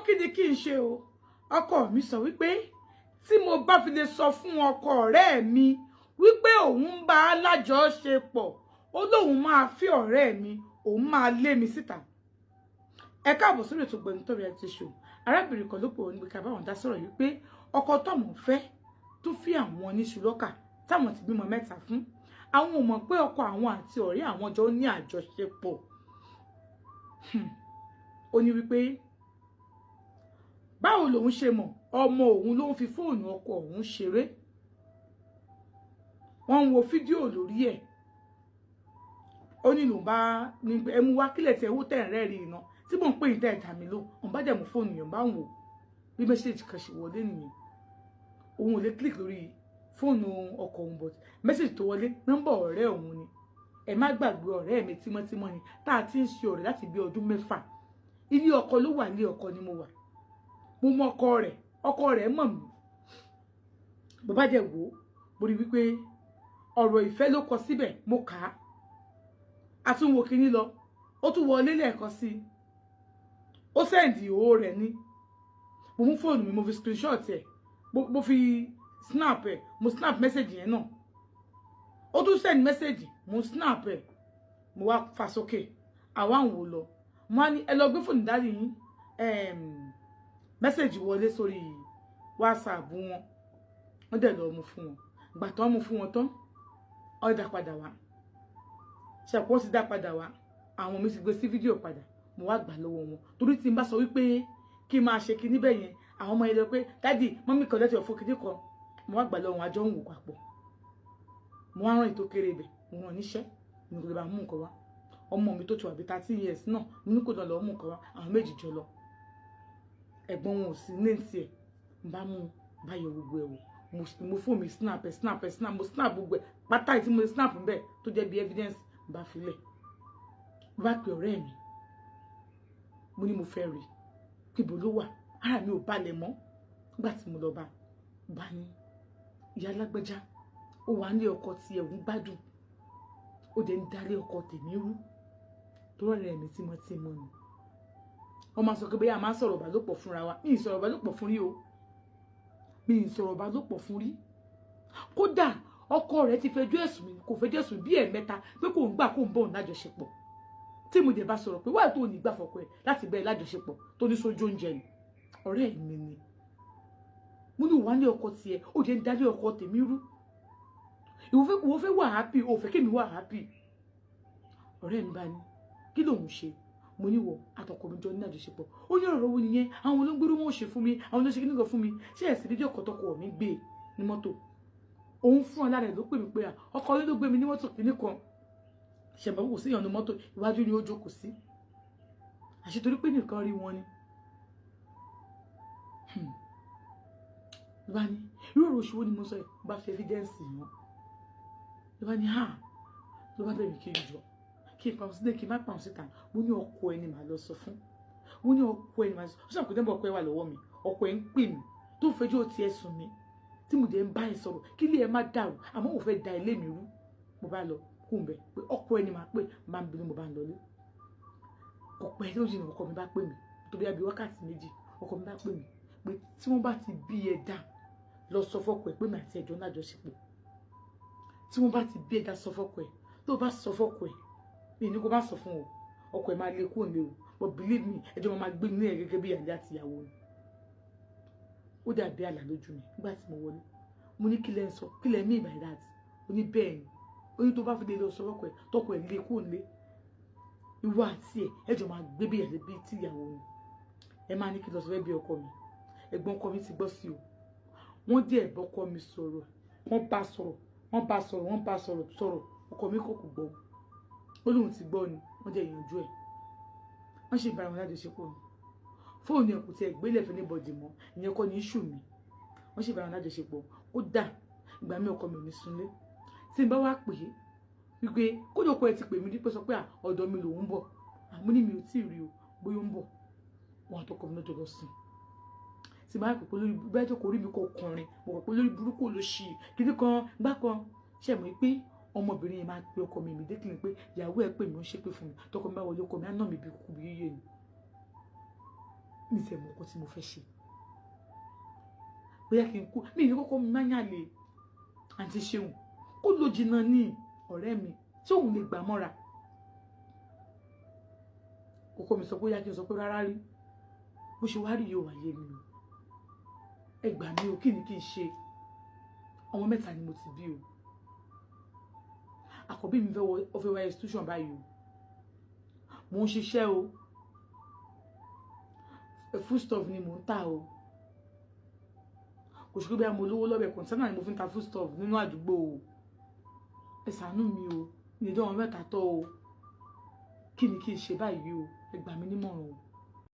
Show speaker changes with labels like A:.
A: Kí ni kí n ṣe o? Ọkọ mi sọ wípé tí mo bá fi lè sọ fún ọkọ ọ̀rẹ́ mi wípé òun ń bá a lájọṣepọ̀, ó lóun máa fi ọ̀rẹ́ mi, òun máa lé mi síta. Ẹ káàbọ̀ sórí ètò Gbẹnutọ́ Reality Show. Arábìnrin kan ló pè wọ́n níbi ká báwọn dá sọ̀rọ̀ yìí pé ọkọ tọ́mọ̀ fẹ́ tó fi àwọn oníṣu lọ́kà táwọn ti bímọ mẹ́ta fún, àwọn ò mọ̀ pé ọkọ àwọn àti ọ̀rẹ́ àwọn jọ ní àjọṣepọ̀. Ó ní wípé báwo lòun ṣe mọ̀? Ọmọ òun ló ń fi fóònù ọkọ òun ṣeré, wọ́n ń wo fídíò lórí ẹ̀. Ó ní lòun bá ní ẹ mú wá kílẹ̀ tí ẹ wó tẹ̀ ń rẹ́rìí iná tí mò ń pè ní tẹ̀ ẹ̀dá mi ló òun bá dẹ̀ mú fóònù yẹn, bá ń wò bí message kan ṣe wọlé nìyẹn. Òun ò lè click lórí fóònù ọkọ òun, but message tó wọlé, nọ́mbà ọ̀rẹ́ òun ni. Ẹ má gbàgbé, ọ̀rẹ́ mi tímọ́tímọ́ ni, tá a ti ń ṣe ọ̀rẹ́ láti bí ọdún 6. Ilé ọkọ ló wà, ilé ọkọ ni mo wà. Mo mọ ọkọ rẹ̀, ọkọ rẹ̀ mọ̀ mí. Bàbá dẹ̀ wò ó, mo rí wípé ọ̀rọ̀ ìfẹ́ ló kọ síbẹ̀. Mo kà á, a tún wo kinní lọ, ó tún wọlé lẹ́ẹ̀kan sí i, ó send ìhòòhò rẹ̀ ní. Mo mú fóònù mi, mo fi screenshot ẹ̀, mo fi snap ẹ̀, mo snap message yẹn náà. Ó tún send message, mo snap ẹ̀, mo wá fà sókè, àwa ń wò lọ. Mo á ní ẹ lọ gbé fóònù daddy yín. Message wọlé sórí WhatsApp wọn, wọ́n dẹ̀ lọ mú fún wọn. Ìgbà tó mú fún wọn tán, ó dá padà wá. Ṣàpọ̀ ti dá padà wá, àwọn mi ti gbé sí fídíò padà. Mo wá gbà lọ́wọ́ wọn, torí tí n bá sọ wípé kí n máa ṣe kinní bẹ́ẹ̀ yẹn, àwọn ọmọ yẹn lọ pé daddy, mummy kan lẹ́tọ̀ fún kinní kan. Mo wá gbà lọ́wọ́ wọn, àjọ ń wò papọ̀. Mo wá rán ètò kéré ibẹ̀, mo rán níṣẹ́, mo kò lè bá mú nǹkan wá. Ọmọ mi tó ti wà bí 13 years náà, mo ní kò lọ lọ mú nǹkan wá. Àwọn méjì jọ lọ, ẹ̀gbọ́n wọn ò sí ní tiẹ̀. N bá mú báyọ̀ gbogbo ẹ̀ wò, mo fóònù mi snap ẹ̀, snap ẹ̀, snap, mo snap gbogbo ẹ̀ pátá tí mo snap ń bẹ̀ tó jẹ́ bí evidence. N bá filẹ̀, mo bá pe ọ̀rẹ́ mi, mo ní mo fẹ́ rí, ibo ló wà? Ara mi ò balẹ̀ mọ́. Nígbà tí mo lọ bá ní ìyá alágbẹ́já, ó wà ní ọkọ tí ẹ̀hún gbádùn, ó dẹ̀ ń darí ọkọ tèmi rú, tó rọrẹ́ mi tímọ́tímọ́ ni. Wọ́n máa sọ pé bóyá a máa sọ̀rọ̀ ìbálòpọ̀ fúnra wa. Mi ì sọ̀rọ̀ ìbálòpọ̀ fún rí o, mi ì sọ̀rọ̀ ìbálòpọ̀ fún rí. Kódà ọkọ rẹ̀ ti fẹjọ́ ẹ̀sùn mi, kò fẹjọ́ ẹ̀sùn bí ẹ̀mẹ́ta pé kò ń gbà kó ń bọ̀ lájọṣepọ̀, tí mo dẹ̀ bá sọ̀rọ̀ pé wáyé tó ní gbà fọkọ ẹ̀ láti bẹ́ẹ̀ lájọṣepọ̀, tó ní sójú oúnjẹ ni. Ọ̀rẹ́ mi ni. Mo ní wà ní ọkọ tiẹ̀, ó jẹ́ ń darí ọkọ tèmi rú. Ìwọ fẹ́ wà happy, o fẹ́ kémi wà happy. Ọ̀rẹ́ mi bá ní kí lòun ṣe? Mo ní wọ àtọkọ mi jọ ní àjọṣepọ̀. Ó ní ọ̀rọ̀ wo nìyẹn? Àwọn olóńgbèrú wọn ò ṣe fún mi, àwọn olóṣèlú nìkan fún mi. Ṣé ẹ̀sìn fídíò kan tọkọ mi gbé ní mọ́tò òun fún ọ lára ẹ̀ ló pè mí pé ọkọ yín ló gbé mi ní mọ́tò kìíní kan. Ṣẹ̀mọ̀ kò sí ìyànnú mọ́tò, iwájú ni ó jókòó sí, àṣetorí pé nìkan rí wọn ni. Ló bá ní irú ọ̀rọ̀ òṣùwò ni mo sọ yìí? Bá fi evidence hàn, ló bá ní ha, ló bá bẹ̀rẹ̀ kí n jọ, kí n pa òun sílẹ̀, kí n má pa òun síta. Mo ní ọkọ ẹni màá lọ sọ fún. Mo ní ọkọ ẹni màá sọ. Ó sàn kò dẹ́nbọ̀, ọkọ ẹ wà lọ́wọ́ mi, ọkọ ẹ ń pè mí tó fẹjọ́ tiẹ̀ sùn mí, tí mo dẹ̀ ń bá ẹ sọ̀rọ̀ kí ilé ẹ má dàrú, àmọ́ òun fẹ́ da ilé mi rú. Mo bá lọ kún bẹ pé ọkọ ẹni máa pè, máa ń bínú. Mo bá ń lọlé, kò pẹ́ tó jìnnà, ọkọ mi bá pè mí. Tó bí i wákàtí 2, ọkọ mi bá pè mí pé tí wọ́n bá ti bí ẹ dá, lọ sọ fọ́kọ ẹ pé màá ti ẹjọ́ náà jọṣepọ̀. Tí wọ́n bá ti bí ẹ dá, sọ fọ́kọ ẹ. Tó o bá sọ fọ́kọ ẹ, mi ní kó má sọ fún o, ọkọ ẹ máa lé kúrò ní o, but believe me, ẹjọ́ máa gbé ní ẹ gẹ́gẹ́ bí ìyàlẹ́ àti ìyàwó ni. Ó dàbí àlà lójú mi. Nígbà tí mo wọlé, mo ní kí lẹ́ ń sọ? Kí lẹ́ mean by that? Ó ní bẹ́ẹ̀ ni. Ó ní tó bá fi lè lọ sọ fọ́kọ ẹ, tọkọ ẹ lé kúrò nílé, ìwọ àti ẹ ẹjọ́ máa gbé bí ìyàlẹ́ bíi tí ìyàwó ni. Ẹ máa ní kí lọ sọ fẹ́ bí ọkọ mi. Ẹ̀gbọ́n ọkọ mi ti gbọ́ sí o. Wọ́n dẹ̀ bọ́kọ mi sọ̀rọ̀, wọ́n bá sọ̀rọ̀, wọ́n bá sọ̀rọ̀, wọ́n bá sọ̀rọ̀ sọ̀rọ̀. Ọkọ mi kò kò gbọ́, ó lóun ti gbọ́ ni. Wọ́n dẹ̀ yanjú ẹ̀, wọ́n ṣe ìbára wọn lájọṣepọ̀ ni. Fóònù ẹ̀ kò tiẹ̀ gbélé fún anybody mọ́, ìyẹn kọ́ ní issue mi. Wọ́n ṣe ìbára wọn lájọṣepọ̀. Ó dà ìgbà mi, ọkọ mi ò ní súnlé. Tí n bá wá pè é wípé kódà ọkọ ẹ ti pè mí dípẹ́, sọ pé ọ̀dọ̀ mi lòún bọ̀, àmọ́ ní mi ò tí ì rí o, bóyá ó ń bọ̀. Wọn àtọkọ mi lọ́jọ́ lọ sùn. Tí bá pè pé lórí bẹ́ẹ̀ tó kò rí mi kò kọrin, mo kọ̀ pé lórí burúkú ló ṣì kíní kan gbá kan. Ṣe mọ̀ pé ọmọbìnrin yẹn máa pe ọkọ mi immediately pé ìyàwó ẹ̀ pè mí, ó ń ṣépè fún mi. Tọkọ mi bá wọlé, ọkọ mi á nà mí bí kúkú bí yíyé ni. Mi tẹ̀ mọ̀ nǹkan tí mo fẹ́ ṣe. Bóyá kí n kú mi ní kókó mi máa ń yàlè. Àǹtí Ṣeun kó ló jìnnà ní ọ̀rẹ́ mi tí òun lè gbà mọ́ra. Kókó mi sọ pé ó yá kí n sọ pé rárá rí bó ṣe wá rí yóò wáyé mi o. Ẹ gbà mí o, kí ni kí n ṣe? Ọmọ mẹ́ta ni mo ti bí o. Àkọ́bí mi fẹ́ wọ, ó fẹ́ wá institution báyìí o. Mò ń ṣiṣẹ́ o, foodstuff ni mò ń tà o. Kò sí pé bí mo lówó lọ́bẹ̀, container ni mo fi ń ta foodstuff nínú àdúgbò o. Ẹ ṣàánú mi o, ní ìdánwò mẹ́ta tọ́ o. Kí ni kí n ṣe báyìí o? Ẹ gbà mí nímọ̀ràn o.